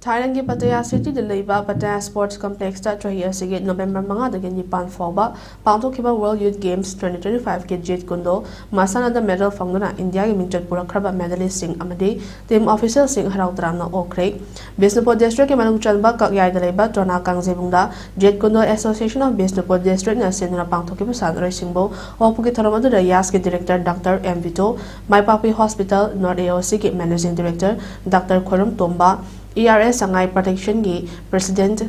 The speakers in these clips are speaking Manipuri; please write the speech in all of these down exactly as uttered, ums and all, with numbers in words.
ꯊꯥꯏꯂꯦꯟꯒꯤ ꯄꯇꯌꯥ ꯁꯤꯇꯤꯗ ꯂꯩꯕ ꯄꯇꯌꯥ ꯁ꯭ꯄꯣꯔꯠꯁ ꯀꯝꯄ꯭ꯂꯦꯛꯁꯇ ꯆꯍꯤ ꯑꯁꯤꯒꯤ ꯅꯣꯕꯦꯝꯕꯔ ꯃꯉꯥꯗꯒꯤ ꯅꯤꯄꯥꯟ ꯐꯥꯎꯕ ꯄꯥꯡꯊꯣꯛꯈꯤꯕ world youth games twenty twenty five ꯀꯤ ꯖꯤꯠ ꯀꯨꯟꯗꯣ ꯃꯁꯥꯟꯅꯗ ꯃꯦꯗꯜ ꯐꯪꯗꯨꯅ ꯏꯟꯗꯤꯌꯥꯒꯤ ꯃꯤꯡꯆꯠ ꯄꯨꯔꯛꯈ꯭ꯔꯕ ꯃꯦꯗꯂꯤꯁꯁꯤꯡ ꯑꯃꯗꯤ ꯇꯤꯝ ꯑꯣꯐꯤꯁꯤꯌꯦꯜꯁꯤꯡ ꯍꯔꯥꯎ ꯇꯔꯥꯝꯅ ꯑꯣꯛꯈ꯭ꯔꯦ꯫ ꯕꯤꯁꯅꯨꯄꯨꯔ ꯗꯤꯁꯇ꯭ꯔꯤꯛꯀꯤ ꯃꯅꯨꯡ ꯆꯟꯕ ꯀꯛꯌꯥꯏꯗ ꯂꯩꯕ ꯇꯣꯅꯥ ꯀꯥꯡꯖꯩꯕꯨꯡꯗ ꯖꯤꯠ ꯀꯨꯟꯗꯣ ꯑꯦꯁꯣꯁꯤꯌꯦꯁꯟ ꯑꯣꯐ ꯕꯤꯁꯅꯨꯄꯨꯔ ꯗꯤꯁꯇ꯭ꯔꯤꯛꯅ ꯁꯤꯟꯗꯨꯅ ꯄꯥꯡꯊꯣꯛꯈꯤꯕ ꯁꯥꯟꯅꯔꯣꯏꯁꯤꯡꯕꯨ ꯑꯣꯛꯄꯒꯤ ꯊꯧꯔꯝ ꯑꯗꯨꯗ ꯌꯥꯁꯀꯤ director doctor M Bito, Maipakpi hospital north A O ꯁꯤꯒꯤ managing director doctor Khoiram Tomba, E R S ꯁꯉꯥꯏ ꯄ꯭ꯔꯣꯇꯦꯛꯁꯟꯒꯤ president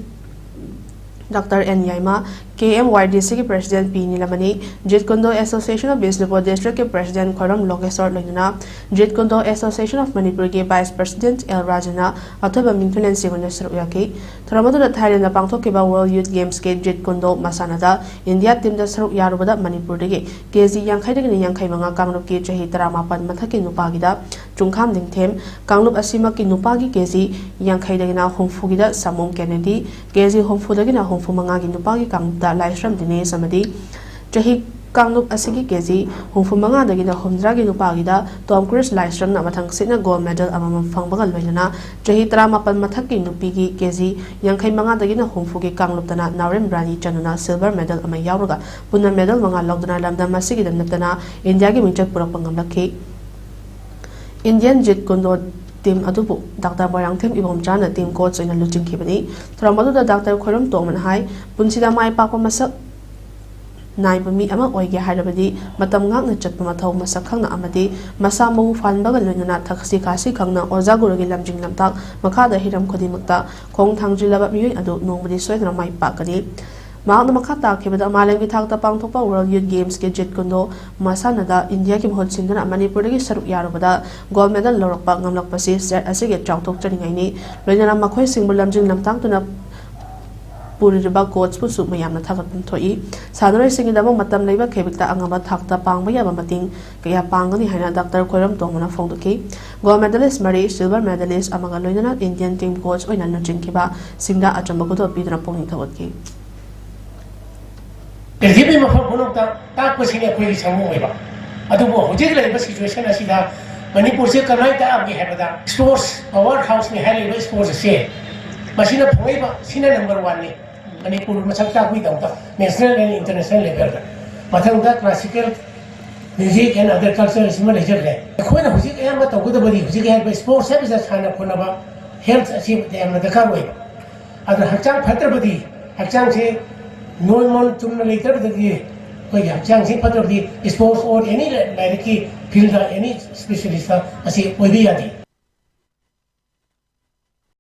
doctor N Yaima, K M ꯋꯥꯏ ꯗꯤ ꯁꯤꯒꯤ ꯄ꯭ꯔꯦꯁꯤꯗꯦꯟꯠ ꯄꯤ ꯅꯤꯂꯃꯅꯤ, ꯖꯤꯠ ꯀꯨꯟꯗꯣ ꯑꯦꯁꯣꯁꯤꯌꯦꯁꯟ ꯑꯣꯐ ꯕꯤꯁꯅꯨꯄꯨꯔ ꯗꯤꯁꯇ꯭ꯔꯤꯛꯀꯤ ꯄ꯭ꯔꯦꯁꯤꯗꯦꯟꯠ ꯈꯣꯏꯔꯝ ꯂꯣꯀꯦꯁꯣꯔ ꯂꯣꯏꯅꯅ ꯖꯤꯠ ꯀꯨꯟꯗꯣ ꯑꯦꯁꯣꯁꯤꯌꯦꯁꯟ ꯑꯣꯐ ꯃꯅꯤꯄꯨꯔꯒꯤ ꯚꯥꯏꯁ ꯄ꯭ꯔꯦꯁꯤꯗꯦꯟꯠ ꯑꯦꯜ ꯔꯥꯖꯟꯅ ꯑꯊꯣꯏꯕ ꯃꯤꯡꯊꯣꯜꯂꯦꯟꯁꯤꯡ ꯑꯣꯏꯅ ꯁꯔꯨꯛ ꯌꯥꯈꯤ꯫ ꯊꯧꯔꯝ ꯑꯗꯨꯗ ꯊꯥꯏꯂꯦꯟꯗ ꯄꯥꯡꯊꯣꯛꯈꯤꯕ ꯋꯥꯔꯜꯗ ꯌꯨꯊ ꯒꯦꯝꯁꯀꯤ ꯖꯤꯠ ꯀꯨꯟꯗꯣ ꯃꯁꯥꯟꯅꯗ ꯏꯟꯗꯤꯌꯥ ꯇꯤꯝꯗ ꯁꯔꯨꯛ ꯌꯥꯔꯨꯕꯗ ꯃꯅꯤꯄꯨꯔꯗꯒꯤ ꯀꯦ ꯖꯤ ꯌꯥꯡꯈꯩꯗꯒꯤꯅ ꯌꯥꯡꯈꯩ ꯃꯉꯥ ꯀꯥꯡꯂꯨꯞꯀꯤ ꯆꯍꯤ ꯇꯔꯥꯃꯥꯄꯟ ꯃꯊꯛꯀꯤ ꯅꯨꯄꯥꯒꯤꯗ ꯆꯨꯡꯈꯥꯝ ꯅꯤꯡꯊꯦꯝ, ꯀꯥꯡꯂꯨꯞ ꯑꯁꯤꯃꯛꯀꯤ ꯅꯨꯄꯥꯒꯤ ꯀꯦ ꯖꯤ ꯌꯥꯡꯈꯩꯗꯒꯤꯅ ꯍꯨꯝꯐꯨꯒꯤꯗ ꯁꯥꯃꯨꯡ ꯀꯦꯅꯦꯗꯤ, ꯀꯦ ꯖꯤ ꯍꯨꯝꯐꯨꯗꯒꯤꯅ ꯍꯨꯝꯐꯨ ꯃꯉꯥꯒꯤ ꯅꯨꯄꯥꯒꯤ ꯀꯥꯡꯂꯨꯞꯇ ꯂꯥꯏꯁ꯭ꯔꯝ ꯗꯤꯅꯦꯁ ꯑꯃꯗꯤ ꯆꯍꯤ ꯀꯥꯡꯂꯨꯞ ꯑꯁꯤꯒꯤ ꯀꯦ ꯖꯤ ꯍꯨꯝꯐꯨ ꯃꯉꯥꯗꯒꯤꯅ ꯍꯨꯝꯗ꯭ꯔꯥꯒꯤ ꯅꯨꯄꯥꯒꯤꯗ ꯇꯣꯝ ꯀ꯭ꯔꯨꯁ ꯂꯥꯏꯁ꯭ꯔꯝꯅ ꯃꯊꯪ ꯁꯤꯠꯅ ꯒꯣꯜꯗ ꯃꯦꯗꯜ ꯑꯃꯃꯝ ꯐꯪꯕꯒ ꯂꯣꯏꯅꯅ ꯆꯍꯤ ꯇꯔꯥꯃꯥꯄꯟ ꯃꯊꯛꯀꯤ ꯅꯨꯄꯤꯒꯤ ꯀꯦ ꯖꯤ ꯌꯥꯡꯈꯩ ꯃꯉꯥꯗꯒꯤꯅ ꯍꯨꯝꯐꯨꯒꯤ ꯀꯥꯡꯂꯨꯞꯇꯅ ꯅꯥꯎꯔꯦꯝ ꯔꯥꯅꯤ ꯆꯅꯨꯅ ꯁꯤꯜꯚꯔ ꯃꯦꯗꯜ ꯑꯃ ꯌꯥꯎꯔꯒ ꯄꯨꯟꯅ ꯃꯦꯗꯜ ꯃꯉꯥ ꯂꯧꯗꯨꯅ ꯂꯝꯗꯝ ꯑꯁꯤꯒꯤꯗ ꯅꯠꯇꯅ ꯏꯟꯗꯤꯌꯥꯒꯤ ꯃꯤꯡꯆꯠ ꯄꯨꯔꯛꯄ ꯉꯝꯂꯛꯈꯤ꯫ ꯏꯟꯗꯤꯌꯟ ꯖꯤꯠ ꯀꯨꯟꯗꯣ ꯇꯤꯝ ꯑꯗꯨꯕꯨ ꯗꯥꯛꯇꯔ ꯃꯣꯏꯔꯥꯡꯊꯦꯝ ꯏꯕꯣꯝꯆꯥꯅ ꯇꯤꯝ ꯀꯣꯆ ꯑꯣꯏꯅ ꯂꯨꯆꯤꯡꯈꯤꯕꯅꯤ꯫ ꯊꯧꯔꯝ ꯑꯗꯨꯗ ꯗꯥꯛꯇꯔ ꯈꯣꯏꯔꯝ ꯇꯣꯝꯕꯅ ꯍꯥꯏ, ꯄꯨꯟꯁꯤꯗ ꯃꯥꯏ ꯄꯥꯛꯄ ꯃꯁꯛ ꯅꯥꯏꯕ ꯃꯤ ꯑꯃ ꯑꯣꯏꯒꯦ ꯍꯥꯏꯔꯕꯗꯤ ꯃꯇꯝ ꯉꯥꯛꯅ ꯆꯠꯄ ꯃꯊꯧ, ꯃꯁꯛ ꯈꯪꯅ ꯑꯃꯗꯤ ꯃꯁꯥ ꯃꯎ ꯐꯍꯟꯕꯒ ꯂꯣꯏꯅꯅ ꯊꯛꯁꯤ ꯈꯥꯁꯤ ꯈꯪꯅ ꯑꯣꯖꯥ ꯒꯨꯔꯨꯒꯤ ꯂꯝꯖꯤꯡ ꯂꯝꯇꯥꯛ ꯃꯈꯥꯗ ꯍꯤꯔꯝ ꯈꯨꯗꯤꯡꯃꯛꯇ ꯈꯣꯡ ꯊꯥꯡꯖꯤꯜꯂꯕ ꯃꯤꯑꯣꯏ ꯑꯗꯨ ꯅꯣꯡꯃꯗꯤ ꯁꯣꯏꯗꯅ ꯃꯥꯏ ꯄꯥꯛꯀꯅꯤ꯫ ꯃꯍꯥꯛꯅ ꯃꯈꯥ ꯇꯥꯈꯤꯕꯗ, ꯃꯥꯂꯦꯝꯒꯤ ꯊꯥꯛꯇ ꯄꯥꯡꯊꯣꯛꯄ ꯋꯥꯔꯜꯗ ꯌꯨꯊ ꯒꯦꯝꯁꯀꯤ ꯖꯤꯠ ꯀꯨꯟꯗꯣ ꯃꯁꯥꯟꯅꯗ ꯏꯟꯗꯤꯌꯥꯒꯤ ꯃꯍꯨꯠ ꯁꯤꯟꯗꯨꯅ ꯃꯅꯤꯄꯨꯔꯗꯒꯤ ꯁꯔꯨꯛ ꯌꯥꯔꯨꯕꯗ ꯒꯣꯜꯗ ꯃꯦꯗꯜ ꯂꯧꯔꯛꯄ ꯉꯝꯂꯛꯄꯁꯤ ꯁ꯭ꯇꯦꯠ ꯑꯁꯤꯒꯤ ꯆꯥꯎꯊꯣꯛꯆꯅꯤꯡꯉꯥꯏꯅꯤ꯫ ꯂꯣꯏꯅꯅ ꯃꯈꯣꯏꯁꯤꯡꯕꯨ ꯂꯝꯖꯤꯡ ꯂꯝꯇꯥꯛꯇꯨꯅ ꯄꯨꯔꯤꯕ ꯀꯣꯆꯄꯨꯁꯨ ꯃꯌꯥꯝꯅ ꯊꯥꯒꯠꯐꯝ ꯊꯣꯛꯏ꯫ ꯁꯥꯟꯅꯔꯣꯏꯁꯤꯡꯒꯤꯗꯃꯛ ꯃꯇꯝ ꯂꯩꯕ ꯈꯦꯕꯤꯛꯇ ꯑꯉꯝꯕ ꯊꯥꯛꯇ ꯄꯥꯡꯕ ꯌꯥꯕ ꯃꯇꯦꯡ ꯀꯌꯥ ꯄꯥꯡꯒꯅꯤ ꯍꯥꯏꯅ ꯗꯥꯛꯇꯔ ꯈꯣꯏꯔꯝ ꯇꯣꯝꯕꯅ ꯐꯣꯡꯗꯣꯛꯈꯤ꯫ ꯒꯣꯜꯗ ꯃꯦꯗꯂꯤꯁ ꯃꯔꯤ, ꯁꯤꯜꯚꯔ ꯃꯦꯗꯂꯤꯁ ꯑꯃꯒ ꯂꯣꯏꯅꯅ ꯏꯟꯗꯤꯌꯟ ꯇꯤꯝ ꯀꯣꯆ ꯑꯣꯏꯅ ꯂꯨꯆꯤꯡꯈꯤꯕꯁꯤꯡꯗ ꯑꯆꯝꯕ ꯈꯨꯗꯣꯜ ꯄꯤꯗꯨꯅ ꯄꯨꯛꯅꯤꯡ ꯊꯧꯒꯠꯈꯤ꯫ ꯄ꯭ꯔꯤꯊꯤꯕꯤ ꯃꯐꯝ ꯄꯨꯝꯅꯃꯛꯇ ꯇꯥꯛꯄꯁꯤꯅꯤ ꯑꯩꯈꯣꯏꯒꯤ ꯁꯪꯒꯣꯝ ꯑꯣꯏꯕ꯫ ꯑꯗꯨꯕꯨ ꯍꯧꯖꯤꯛ ꯂꯩꯔꯤꯕ ꯁꯤꯆꯨꯋꯦꯁꯟ ꯑꯁꯤꯗ ꯃꯅꯤꯄꯨꯔꯁꯦ ꯀꯃꯥꯏꯅ ꯇꯥꯛꯑꯝꯒꯦ ꯍꯥꯏꯕꯗ, ꯁ꯭ꯄꯣꯔꯠꯁ ꯄꯋꯥꯔ ꯍꯥꯎꯁꯅꯤ ꯍꯥꯏꯔꯤꯕ ꯁ꯭ꯄꯣꯔꯠꯁ ꯑꯁꯦ, ꯃꯁꯤꯅ ꯐꯪꯉꯛꯏꯕ ꯁꯤꯅ ꯅꯝꯕꯔ ꯋꯥꯟꯅꯤ꯫ ꯃꯅꯤꯄꯨꯔ ꯃꯁꯛ ꯇꯥꯛꯄꯒꯤꯗꯃꯛꯇ ꯅꯦꯁꯅꯦꯜ ꯑꯦꯟ ꯏꯟꯇꯔꯅꯦꯁꯅꯦꯜ ꯂꯦꯚꯦꯜꯗ꯫ ꯃꯊꯪꯗ classical music and other culture ꯑꯁꯤꯃ ꯂꯩꯖꯈ꯭ꯔꯦ꯫ ꯑꯩꯈꯣꯏꯅ ꯍꯧꯖꯤꯛ ꯑꯌꯥꯝꯕ ꯇꯧꯒꯗꯕꯗꯤ ꯍꯧꯖꯤꯛ ꯍꯥꯏꯔꯤꯕ ꯁ꯭ꯄꯣꯔꯠꯁ ꯍꯥꯏꯕꯁꯤꯗ ꯁꯥꯟꯅ ꯈꯣꯠꯅꯕ, ꯍꯦꯜꯊ ꯑꯁꯤ ꯌꯥꯝꯅ ꯗꯔꯀꯥꯔ ꯑꯣꯏꯕ꯫ ꯑꯗꯨꯅ ꯍꯛꯆꯥꯡ ꯐꯠꯇ꯭ꯔꯕꯗꯤ, ꯍꯛꯆꯥꯡꯁꯦ ꯅꯣꯔꯃꯦꯜ ꯆꯨꯝꯅ ꯂꯩꯇ꯭ꯔꯕꯗꯤ, ꯑꯩꯈꯣꯏꯒꯤ ꯍꯛꯆꯥꯡꯁꯤ ꯐꯠꯇ꯭ꯔꯕꯗꯤ ꯁ꯭ꯄꯣꯔꯠꯁ ꯑꯣꯔ ꯑꯦꯅꯤ ꯂꯥꯏꯔꯤꯛꯀꯤ ꯐꯤꯜꯗ, ꯑꯦꯅꯤ ꯁ꯭ꯄꯦꯁꯤꯌꯦꯂꯤꯁꯇ ꯑꯁꯤ ꯑꯣꯏꯕ ꯌꯥꯗꯦ꯫